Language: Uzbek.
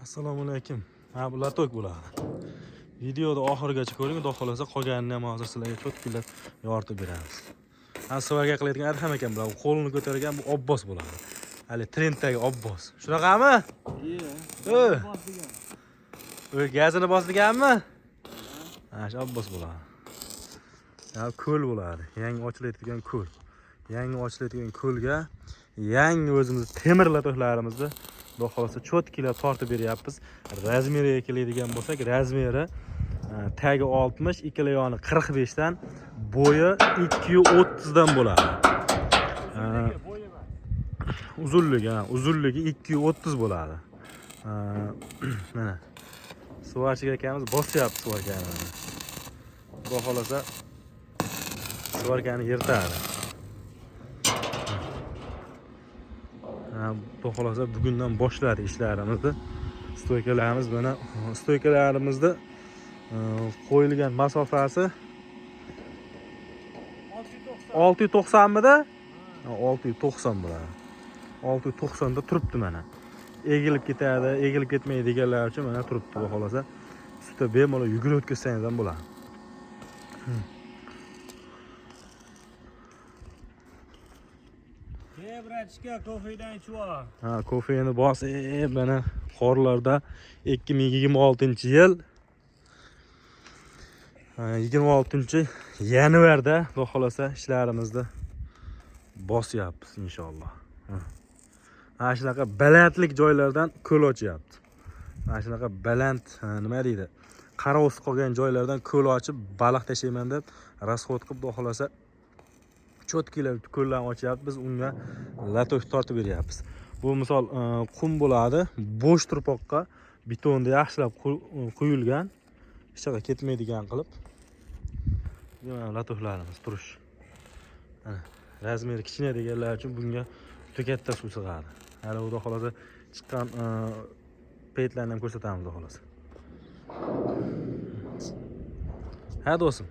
Assalomu alaykum. Ha, bu latok bo'ladi. Videoda oxirigacha ko'ring, xudo xolasa qolganini ham hozir sizlarga cho'tkilab yoritib beramiz. Ha, svarga qiladigan Adham ekan bular. Qo'lini ko'targan bu Obbos bo'ladi. Hali trenddagi Obbos. Shunaqami? Iya. Ö, gazini bosdiganmi? Ha, shu Obbos bo'ladi. Ha, ko'l bo'ladi. Yangi ochilayotgan ko'l. Yangi ochilayotgan ko'lga yangi o'zimiz temir latoklarimizni xudo xolasa cho'tkilab tortib beryapmiz. Razmeriga keladigan bo'lsak, razmeri tagi 60, ikkala yoni 45 dan, bo'yi 230 dan bo'ladi. Uzunligi, ha, uzunligi 230 bo'ladi. Mana svarchik akamiz bosyapti svarkani. Xudo xolasa svarkani yirtadi. Ha, xudo xolasa bugundan boshladi ishlarimizni. Stoykalarimiz mana stoykalarimizni qo'yilgan masofasi 690 midi? Ha, 690 bo'ladi. 690 da turibdi mana. Egilib ketadi, egilib ketmaydi deganlar uchun mana turibdi, xudo xolasa. Sutda bemalol yugurib o'tkazsangiz ham bo'ladi. Ke, bratishka, kofedan ichib ol. Ha, kofeni bosib mana qorlarda 2026-yil 26 yanvarda xudo xolasa ishlarimizni bosyapmiz inshaalloh. Ha. Mana shunaqa balandlik joylardan ko'l ochyapti. Mana shunaqa baland, nima deydi? Qarovsiz qolgan joylardan ko'l ochib baliq tashlayman deb rasxod qilib xudo xolasa cho'tkilab ko'llarni ochyapti. Biz unga latok tortib beryapmiz. Bu misol qum bo'ladi, bo'sh turpoqqa betonni yaxshilab quyilgan, hech qayerga ketmaydigan qilib. Mana latoklarimiz turish. Mana razmeri kichkina deganlar uchun bunga juda katta suv sig'adi. Hali xudo xolasa chiqqan paytlarni ham ko'rsatamiz xudo xolasa. Ha do'stim.